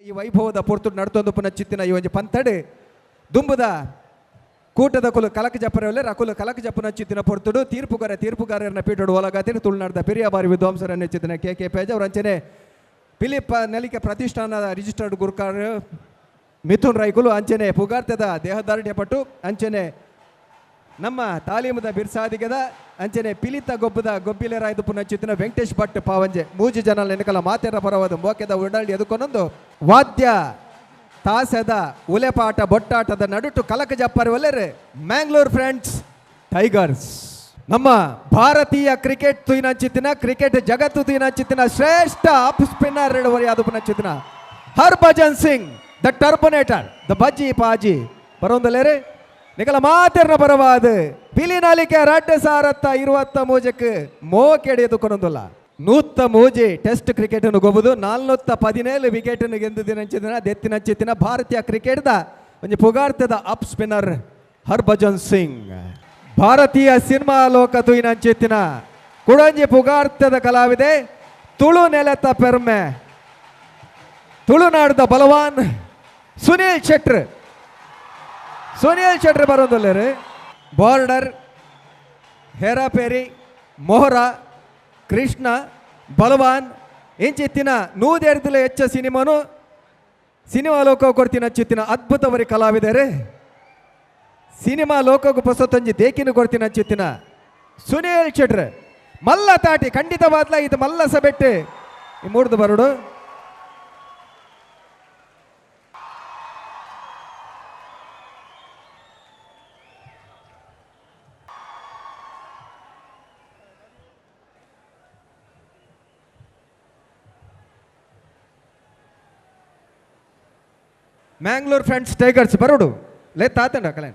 ಈ ವೈಭವದ ಪೊರ್ತುಡು ನಡ್ತೊಂದು ಪುನ ಚಿತ್ತಿನ ಈ ಒಂಜಿ ಪಂತಡು ದುಂಬುದ ಕೂಟದ ಕುಲು ಕಲಕ ಜಪ್ಪರವಲ್ಲೆ ರಕುಲು ಕಲಕ ಜಪ್ಪನ ಚಿತ್ತಿನ ಪೊರ್ತುಡು ತೀರ್ಪುಗಾರ ತೀರ್ಪುಗಾರರನ್ನ ಪೀಠೋಡು ಒಲಗಾತಿನ ತುಳುನಾಡದ ಪೆರಿಯ ಬಾರಿ ವಿದ್ವಾಂಸರನ್ನ ಚಿತ್ತಿನ ಕೆ ಕೆ ಪೇಜ್ ಅವರ ಅಂಚನೆ ಫಿಲಿಪ್ ನಲಿಕೆ ಪ್ರತಿಷ್ಠಾನದ ರಿಜಿಸ್ಟರ್ಡ್ ಗುರುಕಾರ ಮಿಥುನ್ ರೈಕುಲು ಅಂಚನೆ ಪುಗಾರ್ತದ ದೇಹದಾರ್ಢ್ಯ ಪಟ್ಟು ಅಂಚನೆ ನಮ್ಮ ತಾಲೀಮದ ಬಿರ್ಸಾದಿಗದ ಅಂಚನೆ ಪಿಲಿತ ಗೊಬ್ಬದ ಗೊಬ್ಬಿಲೆರಾಯ್ದು ಪುನಚಿತ್ತಿನ ವೆಂಕಟೇಶ್ ಭಟ್ ಪಾವಂಜೆ ಮೂಜಿ ಜನ ನೆನಕಲ ಮಾತೆರ ಪರವಾದ ಮೋಕೆದ ಉಡಾಳಿ ಎದುಕೊನೊಂದು ವಾದ್ಯ ತಾಸದ ಉಲೆಪಾಟ ಬೊಟ್ಟಾಟದ ನಡುಟು ಕಲಕ ಜಪ್ಪರ್ ಒಲ್ಲೆರ್ ಮ್ಯಾಂಗ್ಳೂರ್ ಫ್ರೆಂಡ್ಸ್ ಟೈಗರ್ಸ್. ನಮ್ಮ ಭಾರತೀಯ ಕ್ರಿಕೆಟ್ ತುಯಿನಂಚಿತ್ತಿನ, ಕ್ರಿಕೆಟ್ ಜಗತ್ತು ತುಯಿನಂಚಿತ್ತಿನ ಶ್ರೇಷ್ಠ ಅಪ್ ಸ್ಪಿನ್ನರ್ ಎರಡು ಯಾವುದು ಪುನಚಿತ್ತಿನ ಹರ್ಭಜನ್ ಸಿಂಗ್, the ಟರ್ಬನೇಟರ್, the ಬಜ್ಜಿ ಪಾಜಿ ಬರೋಂದಲ್ಲೇರೆ. ನಿಕಲ ಮಾತೆರ್ನ ಪರವಾದ ಪಿಲಿನಾಲಿಕೆ 2023ಕ್ಕೆ ಮೋಕೆಡೆ ಎದುಕೊಂದಲ್ಲ. 103 ಟೆಸ್ಟ್ ಕ್ರಿಕೆಟ್ ಅನ್ನು ಗೊಬ್ಬುದು 417 ವಿಕೆಟ್ ಅನ್ನು ಗೆದ್ದು ದಿನಂಚಿನ ದೆತ್ತಿನಂಚಿತ್ತಿನ ಭಾರತೀಯ ಕ್ರಿಕೆಟ್ದ ಒಂಜಿ ಪುಗಾರ್ತದ ಅಪ್ ಸ್ಪಿನ್ನರ್ ಹರ್ಭಜನ್ ಸಿಂಗ್. ಭಾರತೀಯ ಸಿನಿಮಾ ಲೋಕ ತುಯಿನಂಚಿತ್ತಿನ ಕುಡಂಜಿ ಪುಗಾರ್ತದ ಕಲಾವಿದೆ, ತುಳು ನೆಲತ ಪೆರ್ಮೆ, ತುಳುನಾಡದ ಬಲವಾನ್ ಸುನೀಲ್ ಶೆಟ್ರ್. ಸುನೀಲ್ ಶೆಟ್ರ್ ಬರೋದಲ್ಲರಿ. ಬಾರ್ಡರ್, ಹೇರಾಪೇರಿ, ಮೊಹರಾ, ಕೃಷ್ಣ, ಬಲವಾನ್ ಇಂಚಿತ್ತಿನ ನೂದೆರ್ದಲ ಹೆಚ್ಚ ಸಿನಿಮಾನು ಸಿನಿಮಾ ಲೋಕ ಕೊಡ್ತಿನ ಚಿತ್ತಿನ ಅದ್ಭುತವರಿ ಕಲಾವಿದರೆ. ಸಿನಿಮಾ ಲೋಕಕ್ಕೂ ಪೊಸತೊಂಜಿ ದೇಕಿನ ಕೊಡ್ತಿನ ಚಿತ್ತಿನ ಸುನೀಲ್ ಶೆಟ್ರ್. ಮಲ್ಲ ತಾಟಿ ಖಂಡಿತವಾದ್ಲ ಇದು ಮಲ್ಲ ಸಬೆಟ್ಟು ಈ ಮೂಡ್ದು ಬರೋಡು. ಮ್ಯಾಂಗ್ಳೂರ್ ಫ್ರೆಂಡ್ಸ್ ಟೈಗರ್ಸ್ ಬರೋಡು ಲೇ ತಾತಂಡ ಕಲೆ.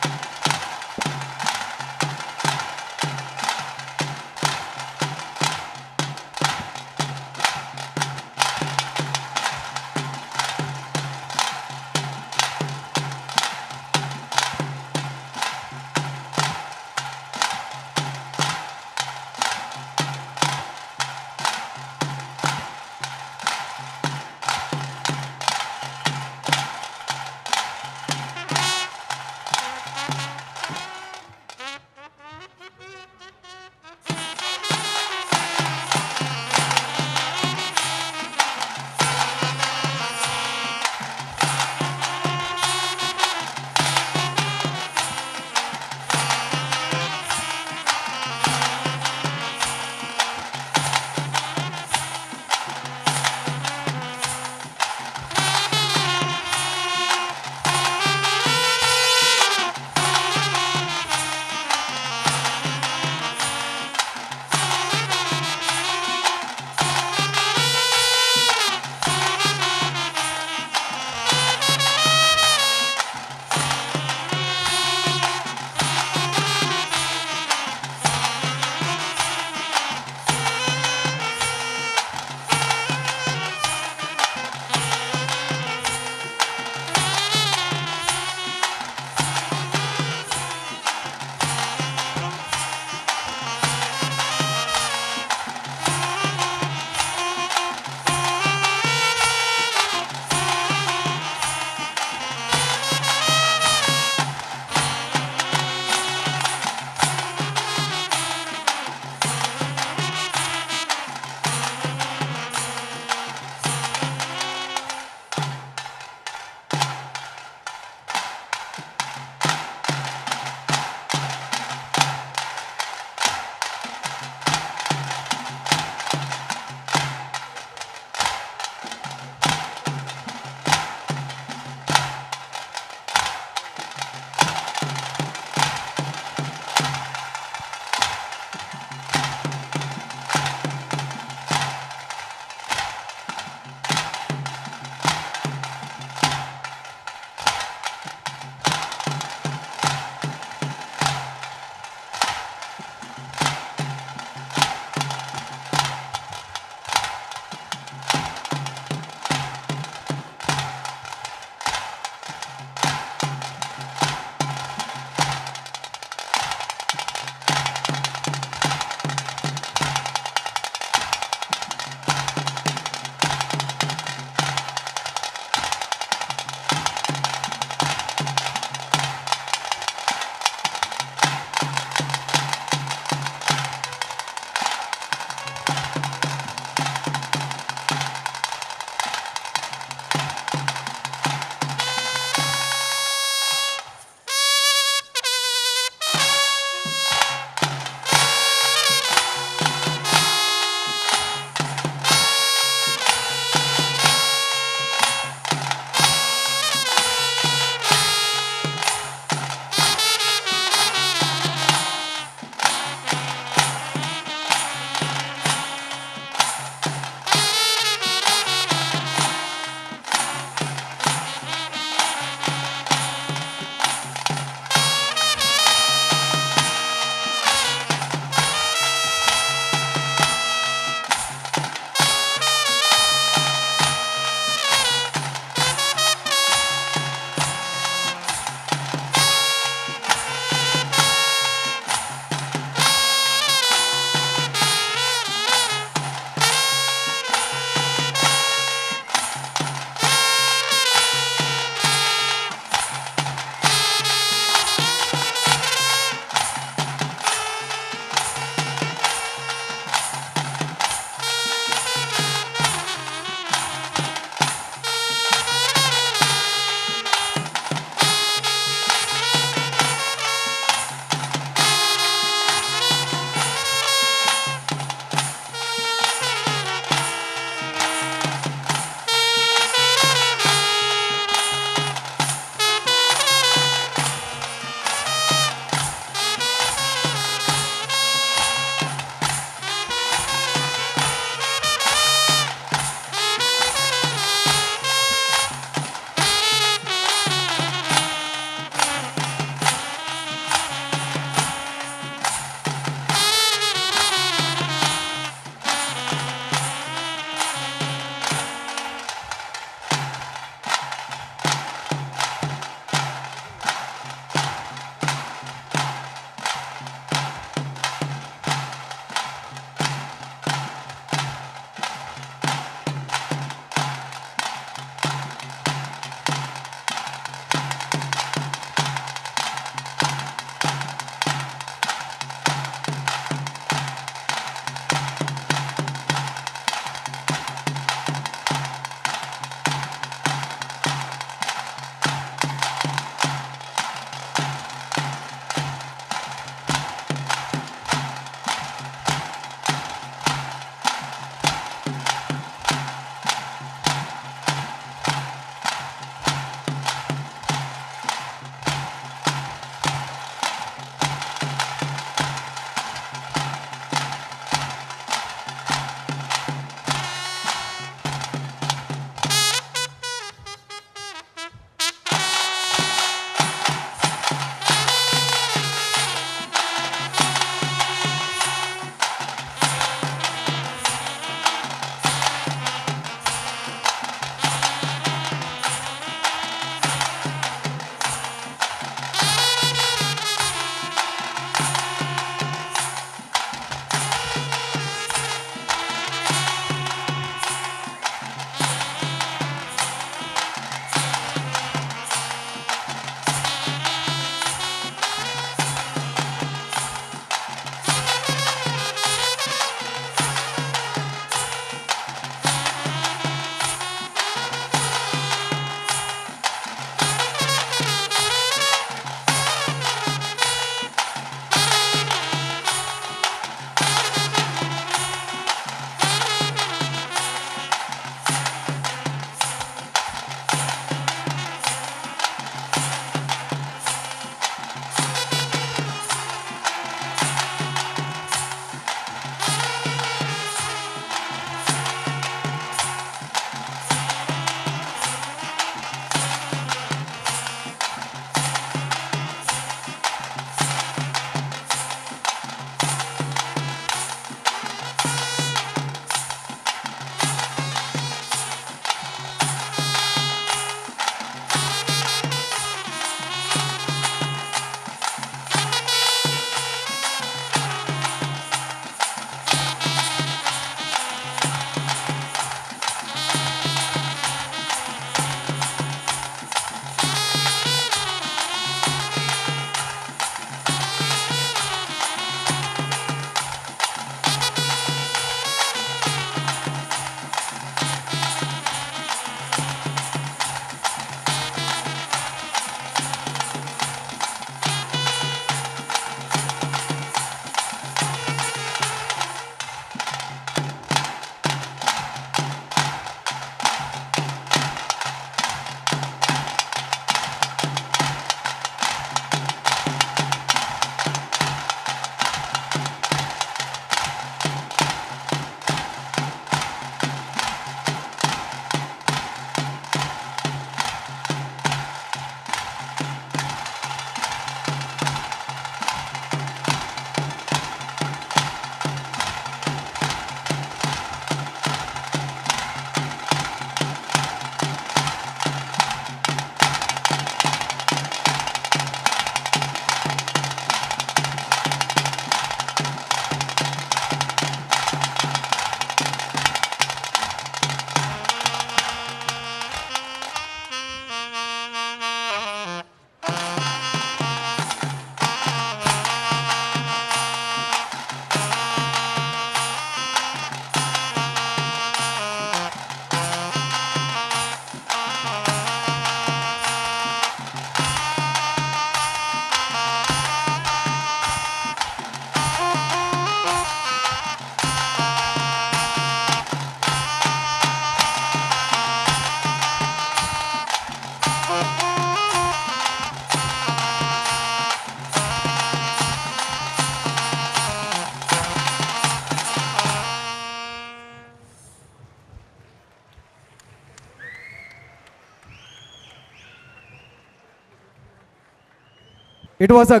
It was a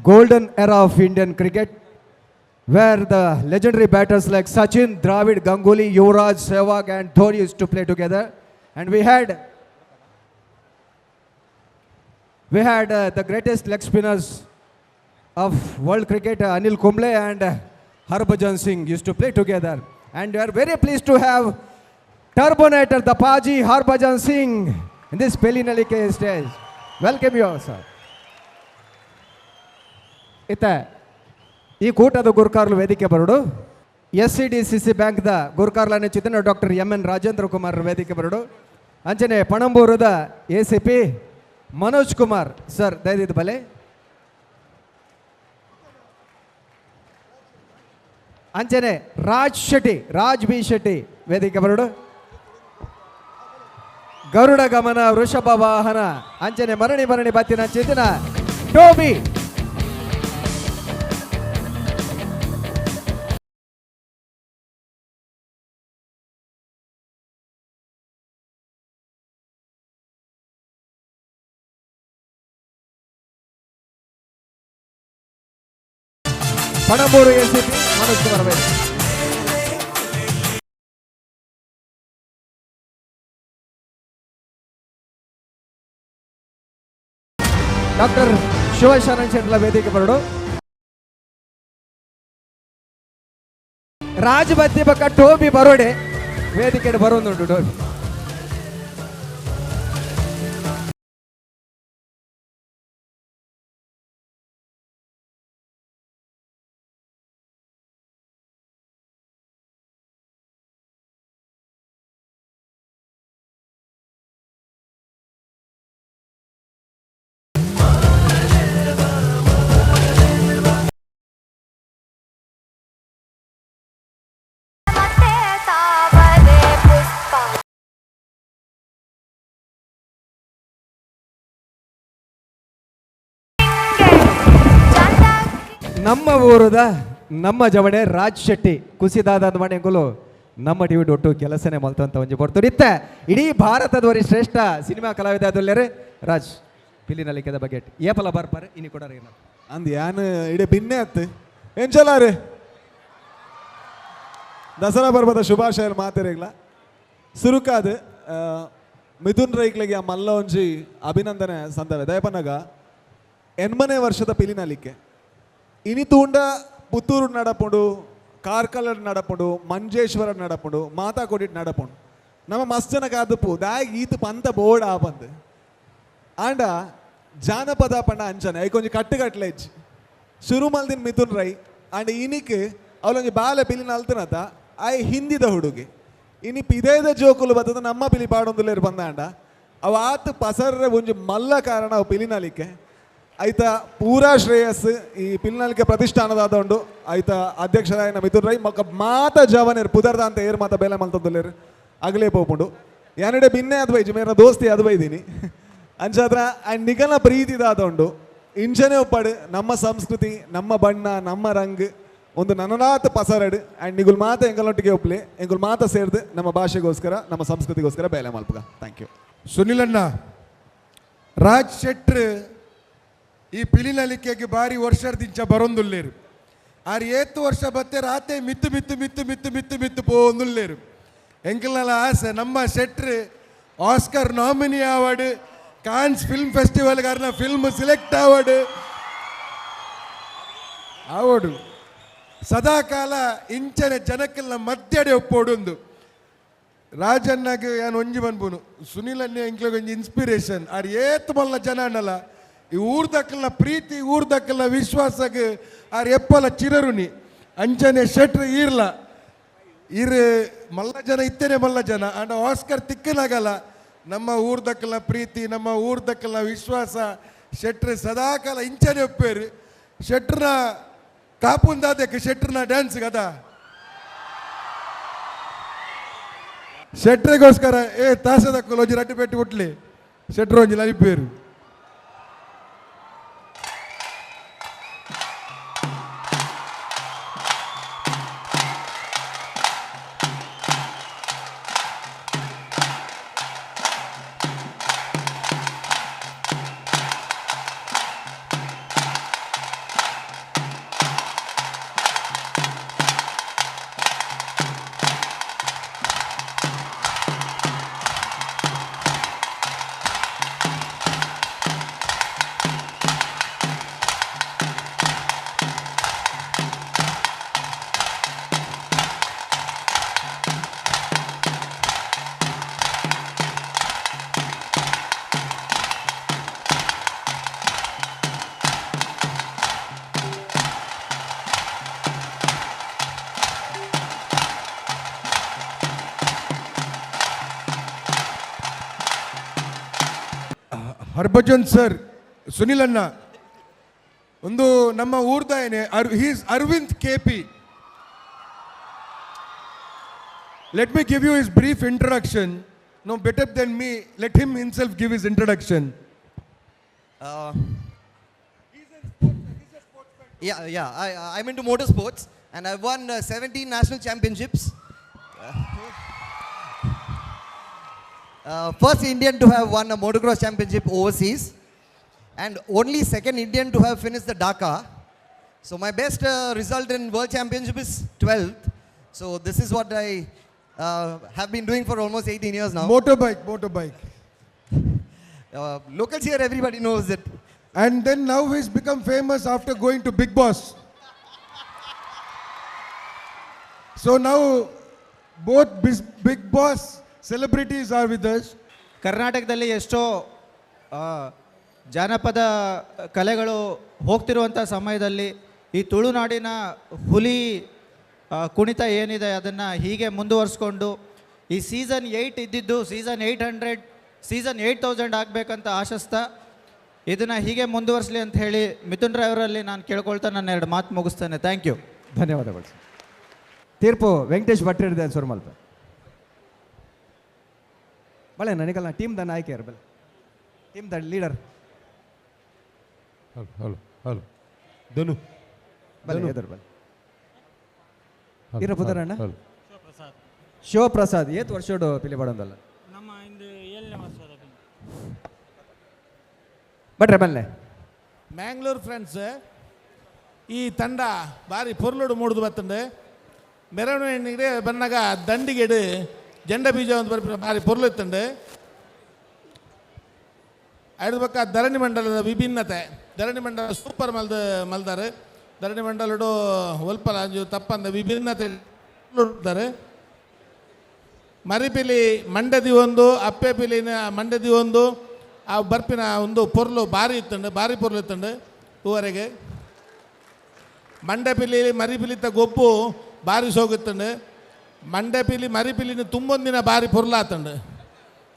golden era of Indian cricket where the legendary batters like Sachin, Dravid, Ganguly, Yuvraj, Sehwag and Dhoni used to play together. And we had the greatest leg spinners of world cricket, Anil Kumble and Harbhajan Singh used to play together. And we are very pleased to have Turbonator, the Paji Harbhajan Singh in this Pelinalike stage. Welcome you all, sir. ಇತ್ತ ಈ ಕೂಟದ ಗುರುಕಾರ್ಲು ವೇದಿಕೆ ಬರಡು. S C D C C ಬ್ಯಾಂಕ್ದ ಗುರುಕಾರ್ಲನೆ ಚಿತ್ತಿನ doctor M N Rajendra Kumar ವೇದಿಕೆ ಬರಡು. ಅಂಚನೆ ಪಣಂಬೂರದ A C P Manoj Kumar sir ದಯದಿದ್ದು ಬಲೆ. ಅಂಚನೆ ರಾಜ್ ಶೆಟ್ಟಿ, ರಾಜ್ ಬಿ ಶೆಟ್ಟಿ ವೇದಿಕೆ ಬರಡು. ಗರುಡ ಗಮನ ವೃಷಭ ವಾಹನ ಅಂಚನೆ ಮರಣಿ ಮರಣಿ ಬತ್ತಿನ ಚಿತ್ತಿನ ಟೋಬಿ. ಪಣಂಬೂರು ಎಸಿಪಿ ಮನೋಜ್ ಕುಮಾರ್ ವೇದಿಕೆ. ಡಾಕ್ಟರ್ ಶಿವಶರಣ ಶೆಟ್ಲ ವೇದಿಕೆ ಬರಡು. ರಾಜಬತ್ತಿ ಬಕ್ಕ ಟೋಬಿ ಬರೋಡೆ ವೇದಿಕೆ ಬರೋದುಂಟು ಟೋಬಿ. ಮತ್ತೆ ತಾವರೆ ಪುಷ್ಪ. ನಮ್ಮ ಊರದ ನಮ್ಮ ಜವಡೆ ರಾಜ್ ಶೆಟ್ಟಿ ಕುಸಿದಾದ ಮನೆಗಳು ನಮ್ಮ ಟಿವಿ ಒಟ್ಟು ಕೆಲಸನೇ ಮಲ್ತಂತ ಒಂಜಿ ಪೊರ್ತುಡು. ಇತ್ತ ಇಡೀ ಭಾರತದವರಿ ಶ್ರೇಷ್ಠ ಸಿನಿಮಾ ಕಲಾವಿದ ಅದುಲ್ಲೇರೆ ರಾಜ್ ಪಿಲಿನಲಿಕೆದ ಬಗ್ಗೆ ಏಪಲ ಬರ್ಪಾರೆ ಇನಿ ಕೊಡಾರ. ಅಂದ್ ಯಾನ್ ಇಡೆ ಬಿನ್ನೆ ಅತ್ತು ಎಂಚಲಾರೆ ದಸರಾ ಪರ್ವದ ಶುಭಾಶಯ ಮಾತೆರೆಗ್ಲ. ಸುರುಕಾದ್ ಮಿಥುನ್ ರೈಕ್ಲೆಗೆ ಆ ಮಲ್ಲ ಒಂಜಿ ಅಭಿನಂದನೆ ಸಂದವೆ. ದಯಪನಗ 80ನೇ ವರ್ಷದ ಪಿಲಿನಲಿಕೆ ಇನಿ ತೂಂಡ ಪುತ್ತೂರು ನಡಪುಂಡು, ಕಾರ್ಕಳ ನಡಪುಂಡು, ಮಂಜೇಶ್ವರ ನಡಪುಂಡು, ಮಾತಾ ಕೊಡಿಟ್ ನಡಪುಂಡು. ನಮ್ಮ ಮಸ್ತ್ ಜನ ಕಾದುಪು ದಾಯ್ ಈತ್ ಪಂತ ಬೋರ್ಡ್ ಆಪಂದು. ಆಂಡ ಜಾನಪದ ಪಂಡ ಅಂಚನೆ ಐಕೊಂಜಿ ಕಟ್ಟುಕಟ್ಲೆ ಇಜ್ಜಿ. ಶುರು ಮಲ್ದಿನ ಮಿಥುನ್ ರೈ ಆಂಡ ಇನಿಕ್ ಅವಳೊಂಜಿ ಬಾಲೆ ಪಿಲಿನ ಅಲ್ತನತ ಆಯ್ ಹಿಂದಿದ ಹುಡುಗಿ ಇನಿ ಪಿದೇದ ಜೋಕುಲು ಬತ್ತದ ನಮ್ಮ ಪಿಲಿ ಪಾಡೊಂದುಲ್ಲೇರು ಬಂದಾಂಡ ಅವ ಆತ್ ಪಸರ್ರೆ ಒಂಜಿ ಮಲ್ಲ ಕಾರಣ ಅವು ಪಿಲಿನಲಿಕೆ. ಐತ ಪೂರಾ ಶ್ರೇಯಸ್ ಈ ಪಿಲಿನಲಿಕೆ ಪ್ರತಿಷ್ಠಾನದಾದ ಉಂಡು. ಐತ ಅಧ್ಯಕ್ಷರಾಯನ ಮಿಥುನ್ ರೈ ಮಕ್ಕ ಮಾತ ಜವನೇರು ಪುದರ್ದ ಅಂತ ಏರ್ ಮಾತ ಬೇಲೆ ಮಲ್ತೊಂದುಲ್ಲೇರು ಅಗಲೇ ಪೋಪುಂಡು. ಯಾನಿಡೆ ಬಿನ್ನೆ ಅದು ಬೈಜಿ ಮೇರ ದೋಸ್ತಿ ಅದು ಬೈದೀನಿ ಅಂಚಾತ್ರ. ಆ್ಯಂಡ್ ನಿಗಲ ಪ್ರೀತಿದಾದ ಉಂಡು. ಇಂಚನೆ ಒಪ್ಪಡು ನಮ್ಮ ಸಂಸ್ಕೃತಿ, ನಮ್ಮ ಬಣ್ಣ, ನಮ್ಮ ರಂಗ್ ಒಂದು ನನನಾತ್ ಪಸರಡು. ಆ್ಯಂಡ್ ನಿಗುಲ್ ಮಾತ ಎಂಗಲೊಟ್ಟಿಗೆ ಒಪ್ಲಿ, ಎಂಗುಲ್ ಮಾತ ಸೇರ್ದು ನಮ್ಮ ಭಾಷೆಗೋಸ್ಕರ ನಮ್ಮ ಸಂಸ್ಕೃತಿಗೋಸ್ಕರ ಬೇಲೆ ಮಲ್ಪುಗ. Thank you. ಸುನಿಲಣ್ಣ, ರಾಜ್ ಶೆಟ್ರ್ ಈ ಪಿಲಿನಲಿಕೆಗೆ ಬಾರಿ ವರ್ಷದಿಂಚ ಬರೊಂದುಲ್ಲೇರು. ಆರ್ ಏತು ವರ್ಷ ಬತ್ತೆ ರಾತೆ ಮಿತ್ತು ಮಿತ್ತು ಮಿತ್ತು ಮಿತ್ತು ಮಿತ್ತು ಮಿತ್ತು ಪೋಂದುಲ್ಲೇರು. ಎಂಕಲ್ನಲ ಆಸೆ ನಮ್ಮ ಶೆಟ್ರ್ Oscar nominee award, Cannes film festival ಕಾರಣ ಫಿಲ್ಮ್ ಸೆಲೆಕ್ಟ್ ಆವಡ್ ಆವಡು, ಸದಾಕಾಲ ಇಂಚನೆ ಜನಕ್ಕೆಲ್ಲ ಮಧ್ಯಡೆ ಒಪ್ಪೋಡೊಂದು. ರಾಜಣ್ಣಗೆ ಯಾನ್ ಒಂಜಿ ಪನ್ಪುನು, ಸುನಿಲ್ ಅಣ್ಣೆ ಎಂಕ್ಲೆಗ್ ಒಂಜಿ ಇನ್ಸ್ಪಿರೇಷನ್. ಆರ್ ಏತ್ ಮಲ್ಲ ಜನ ಅಣ್ಣಲ ಈ ಊರ್ದಕ್ಕಲ್ನ ಪ್ರೀತಿ, ಊರ್ದಕ್ಕಲ್ನ ವಿಶ್ವಾಸಗ್ ಆರ್ ಎಪ್ಪಲ ಚಿರರುನಿ. ಅಂಚನೆ ಶೆಟ್ರ್ ಈರ್ಲ ಇರ್ ಮಲ್ಲ ಜನ, ಇತ್ತೇನೆ ಮಲ್ಲ ಜನ. ಅಂಡ ಆಸ್ಕರ್ ತಿಕ್ಕನಾಗಲ್ಲ ನಮ್ಮ ಊರ್ದಕ್ಕಲ್ನ ಪ್ರೀತಿ, ನಮ್ಮ ಊರ್ದಕ್ಕಲ್ನ ವಿಶ್ವಾಸ. ಶೆಟ್ರ್ ಸದಾಕಾಲ ಇಂಚನೆ ಒಪ್ಪೇರು. ಶೆಟ್ರ್ನ ಕಾಪುಂದಾದಕ್ಕೆ ಶೆಟ್ರ್ನ ಡ್ಯಾನ್ಸ್ ಗದ ಶೆಟ್ರಿಗೋಸ್ಕರ ಏ ತಾಸದಕ್ಕಲು ಒಂಜಿ ರಡ್ಡು ಪೆಟ್ಟು ಹುಟ್ಲಿ ಶೆಟ್ರು ಒಂಜಿ ಲಲಿಪೇರು. Harbhajan sir, Sunil ಅಣ್ಣ, ಒಂದು ನಮ್ಮ ಊರ್ದಾಯನೆ. He's Aravind K P. Let me give you his brief introduction. No better than me, let him himself give his introduction. Yeah. I'm into motorsports and I've won 17 national championships. First Indian to have won a motocross championship overseas and only second Indian to have finished the Dakar. So my best result in World Championship is 12th. So this is what I have been doing for almost 18 years now. Motor bike, motor bike. Locals here, everybody knows it. And then now he's become famous after going to Big Boss. So now both Big Boss celebrities are with us. ಕರ್ನಾಟಕದಲ್ಲಿ ಎಷ್ಟೋ ಜಾನಪದ ಕಲೆಗಳು ಹೋಗ್ತಿರುವಂಥ ಸಮಯದಲ್ಲಿ ಈ ತುಳುನಾಡಿನ ಹುಲಿ ಕುಣಿತ ಏನಿದೆ ಅದನ್ನು ಹೀಗೆ ಮುಂದುವರಿಸ್ಕೊಂಡು ಈ ಸೀಸನ್ 8 ಇದ್ದಿದ್ದು ಸೀಸನ್ 800, ಸೀಸನ್ 8000 ಆಗಬೇಕಂತ ಆಶಿಸ್ತಾ ಇದನ್ನು ಹೀಗೆ ಮುಂದುವರಿಸಲಿ ಅಂತ ಹೇಳಿ ಮಿಥುನ್ ರಾಯ್ ಅವರಲ್ಲಿ ನಾನು ಕೇಳ್ಕೊಳ್ತಾ ನನ್ನ ಎರಡು ಮಾತು ಮುಗಿಸ್ತೇನೆ. Thank you. ಧನ್ಯವಾದಗಳು ಸರ್. ತೀರ್ಪು ವೆಂಕಟೇಶ್ ಭಟ್ರು ಸುರ್ಮಲ್ಪ ಬಳೆ ನನಗಲ್ಲ ಟೀಮ್ the ನಾಯಕಿಯರು ಬಲೆ team the leader. Hello, hello, hello, ಧನು. ಬಲೆ ಎದುರು ಬಲೆ. ಇರ ಪುದರಣ್ಣ? ಹಲೋ. ಶಿವಪ್ರಸಾದ್. ಏತ್ ವರ್ಷೋಡು ಪಿಲಿ ಬಡೊಂದಲ್ಲ? ನಮ್ಮ ಇಂದು 7ನೇ ವರ್ಷದ ಪಿಲಿ. ಬಟ್ರೆ ಬಲ್ಲೆ. ಮ್ಯಾಂಗ್ಳೂರ್ ಫ್ರೆಂಡ್ಸ್ ಈ ತಂಡ ಬಾರಿ ಪೊರ್ಲುಡು ಮೂಡ್ದು ಬತ್ತಂಡು. ಮೆರವಣಿಗೆ ಬನ್ನಾಗ ದಂಡಿಗೆಡು ಜಂಡ ಬೀಜ ಒಂದು ಬರ್ಪಿನ ಬಾರಿ ಪೊರ್ಲು ಇತ್ತಂಡು. ಐದು ಬಕ್ಕ ಧರಣಿ ಮಂಡಲದ ವಿಭಿನ್ನತೆ. ಧರಣಿ ಮಂಡಲ ಸೂಪರ್ ಮಲ್ದ ಮಲ್ದಾರೆ. ಧರಣಿ ಮಂಡಲಡು ಒಲ್ಪಲ ಅಂಜು ತಪ್ಪಂದ ವಿಭಿನ್ನತೆ ಇರ್ತಾರೆ. ಮರಿಪಿಲಿ ಮಂಡದಿ ಒಂದು, ಅಪ್ಪೆ ಪಿಲಿನ ಮಂಡದಿ ಒಂದು, ಆ ಬರ್ಪಿನ ಒಂದು ಪೊರ್ಲು ಬಾರಿ ಇತ್ತಂಡು, ಬಾರಿ ಪೊರ್ಲು ಇತ್ತಂಡು. ಹೂವರೆಗೆ ಮಂಡೆಪಿಲಿ ಮರಿಪಿಲಿತ ಗೊಬ್ಬು ಬಾರಿ ಸೋಗುತ್ತಂಡು. ಮಂಡೆಪಿಲಿ ಮರಿಪಿಲಿನ ತುಂಬೊಂದಿನ ಬಾರಿ ಪೊರ್ಲಾತಂಡು,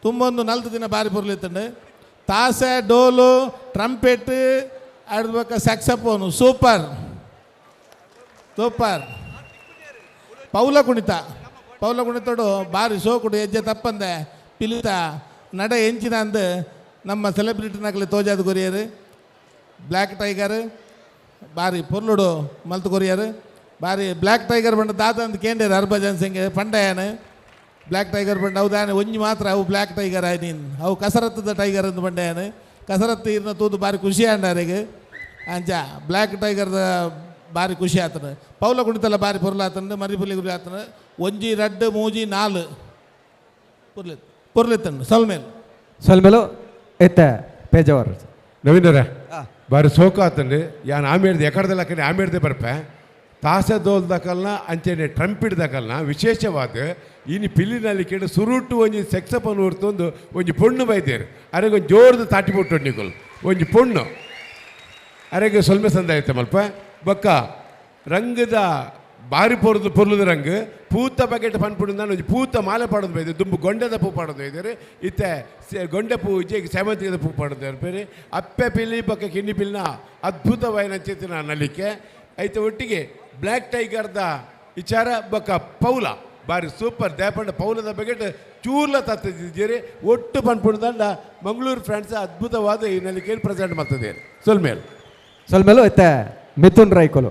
ತುಂಬೊಂದು ನಲ್ತು ದಿನ ಬಾರಿ ಪೊರ್ಲು ಇತ್ತಂಡು. ತಾಸೆ, ಡೋಲು, ಟ್ರಂಪೆಟ್, ಅಡ್ಬೇಕ ಸ್ಯಾಕ್ಸಫೋನು ಸೂಪರ್ ಸೂಪರ್. ಪೌಲ ಕುಣಿತ, ಪೌಲ ಕುಣಿತೋಡು ಬಾರಿ ಸೋಕುಡು. ಹೆಜ್ಜೆ ತಪ್ಪಂದೆ ಪಿಲಿತ ನಡೆ ಎಂಚಿನ ಅಂದು ನಮ್ಮ ಸೆಲೆಬ್ರಿಟಿನಾಗಲಿ ತೋಜಾದ ಕೊರಿಯರು. ಬ್ಲ್ಯಾಕ್ ಟೈಗರ್ ಬಾರಿ ಪೊರ್ಲುಡು ಮಲ್ತು ಕೊರಿಯರು. ಬಾರಿ ಬ್ಲ್ಯಾಕ್ ಟೈಗರ್ ಬಂಡ ದಾದ ಅಂದ್ ಕೇಂದ್ರ ಹರ್ಭಜನ್ ಸಿಂಗ್ ಪಂಡಯಾನ ಬ್ಲ್ಯಾಕ್ ಟೈಗರ್ ಬಂಡ ಅವು ಒಂಜಿ ಮಾತ್ರ ಅವು ಬ್ಲ್ಯಾಕ್ ಟೈಗರ್ ಆಯ್ ನೀನು ಅವು ಕಸರತ್ತದ ಟೈಗರ್ ಅಂದ್ ಬಂಡಯಾನ. ಕಸರತ್ತು ಇರ್ನ ತೂದು ಬಾರಿ ಖುಷಿ ಆಂಡಾರಿಗೆ. ಅಂಚ ಬ್ಲ್ಯಾಕ್ ಟೈಗರ್ದ ಬಾರಿ ಖುಷಿ ಆತನ. ಪೌಲ ಕುಣಿತಲ್ಲ ಬಾರಿ ಪೊರ್ಲಾತಂದು, ಮರಿಪುಲಿ ಗುರಿ ಆತನ. ಒಂಜಿ ರಡ್ಡು ಮೂಜಿ ನಾಲು ಪೊರ್ಲಿ ಪೊರ್ಲಿತ್ತಂಡು ಸೊಲ್ಮೇಲ್. ಸೊಲ್ಮೇಲು. ಎತ್ತ ಪೇಜಾವರ್. ನವೀನರ, ಬಾರಿ ಸೋಕ ಆತಂಡು. ಯಾನ್ ಆಮೇರ್ದು ಎಕಡ್ದಲಕ್ಕನೆ ಆಮೇರ್ದೆ ಬರ್ಪೆ. ತಾಸೆ ದೋಲ್ ದಕಲ್ನ ಅಂಚೆನೆ ಟ್ರಂಪಿಡ್ ದಕಲ್ನ ವಿಶೇಷವಾದ ಇನಿ ಪಿಲ್ಲಿನಲ್ಲಿ ಕೇಳಿ ಸುರುಟು ಒಂಜಿ ಸೆಕ್ಸಪನ್ ಹೊರ್ತೊಂದು ಒಂಜಿ ಪೊಣ್ಣು ಬೈದೇರು. ಅರೆಗೆ ಒಂಜಿ ಜೋರ್ದು ತಾಟಿ ಪುಟ್ಟು ನಿಕುಲ್ ಒಂಜಿ ಪೊಣ್ಣು ಅರೆಗೆ ಸೊಲ್ಮೆ ಸಂದಾಯ್ತ ಮಲ್ಪ. ಬೊಕ್ಕ ರಂಗದ ಬಾರಿ ಪೊರ್ದು ಪೊರ್ಲುದ ರಂಗ್ ಪೂತ ಬಕೆಟ್ ಪನ್ಪುಡು ಒಂಜಿ ಪೂತ ಮಾಲೆ ಪಾಡೋದು ಬೈದೆ. ದುಂಬು ಗೊಂಡೆದ ಪೂ ಪಾಡೋದು ಬೈದೇರು. ಇತ್ತೆ ಗೊಂಡೆ ಪೂ ಇಜ್ಜೆ ಸೇವಂತಿಗೆದ ಪೂ ಪಾಡೋದು ಬೇರೆ. ಅಪ್ಪೆ ಪಿಲಿ ಬೊಕ್ಕ ಕಿನ್ನಿ ಪಿಲಿನ ಅದ್ಭುತವಾಯಿನ ಚೇತನ ನಲಿಕೆ ಐತೆ. ಒಟ್ಟಿಗೆ ಬ್ಲ್ಯಾಕ್ ಟೈಗರ್ದ ವಿಚಾರ ಬೊಕ್ಕ ಪೌಲ ಬಾರಿ ಸೂಪರ್. ದೇಪಂಡ ಪೌಲದ ಬಗೆಟ್ ಚೂರ್ಲ ತತ್ತಿದ್ದೀರಿ. ಒಟ್ಟು ಪನ್ಪುಡು ಮಂಗಳೂರು ಫ್ರೆಂಡ್ಸ್ ಅದ್ಭುತವಾದ ಈ ನಲಿಕೆಯನ್ನು ಪ್ರೆಸೆಂಟ್ ಮಾಡ್ತದೆ. ಸೊಲ್ಮೇಲ್. ಸೊಲ್ಮೇಲು. ಇತ್ತೆ ಮಿಥುನ್ ರೈಕೋಲು,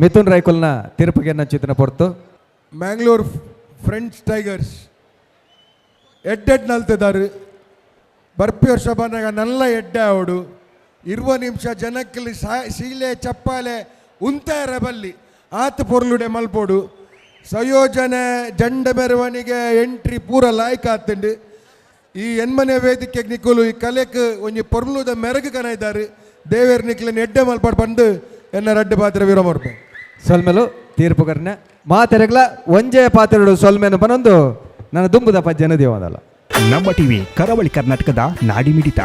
ಮಿಥುನ್ ರೈಕೋಲ್ನ ತೀರ್ಪಿಗೆ ಚಿತ್ರ ಪೊರ್ತು. ಮ್ಯಾಂಗ್ಳೂರ್ ಫ್ರೆಂಡ್ಸ್ ಟೈಗರ್ಸ್ ಎಡ್ಡೆಡ್ ನಲ್ತಿದ್ದಾರೆ. ಬರ್ಪಿ ವರ್ಷ ಬಂದಾಗ ನಲ್ಲ ಎಡ್ಡೆ ಅವಡು. 20 ನಿಮಿಷ ಜನಕ್ಕಲ್ಲಿ ಸೀಲೆ ಚಪ್ಪಾಲೆ ಉಂತಾರ ಬಲ್ಲಿ ಆತ ಪೊರ್ಲುಡೆ ಮಲ್ಪೋಡು. ಸಂಯೋಜನೆ, ಜಂಡ ಮೆರವಣಿಗೆ, ಎಂಟ್ರಿ ಪೂರ ಲಾಯ್ಕ್ ಆತಂಡು. ಈ ಎನ್ಮನೆ ವೇದಿಕೆ ನಿಕ್ಕುಲು ಈ ಕಲೆಕ್ ಒಂಜಿ ಪೊರ್ಲುದ ಮೆರಗು ಕನ ಇದ್ದಾರೆ. ದೇವೇರ್ ನಿಕ್ಲೆನ್ ಎಡ್ಡೆ ಮಲ್ಪಾಡ್ ಬಂದು ಎನ್ನ ರಡ್ಡು ಪಾತ್ರ ವೀರಮರ್ಪೆ. ಸೊಲ್ಮೆಲು. ತೀರ್ಪುಗರ್ನ ಮಾತೆರೆಗ್ಲ ಒಂಜೆ ಪಾತ್ರೆಡು ಸೊಲ್ಮೆನು ಪನೊಂದು ನನ್ನ ದುಂಬುದ ಪಜ್ಜನ ದೇವದಲ್ಲ. ನಮ್ಮ ಟಿವಿ, ಕರಾವಳಿ ಕರ್ನಾಟಕದ ನಾಡಿಮಿಡಿತ.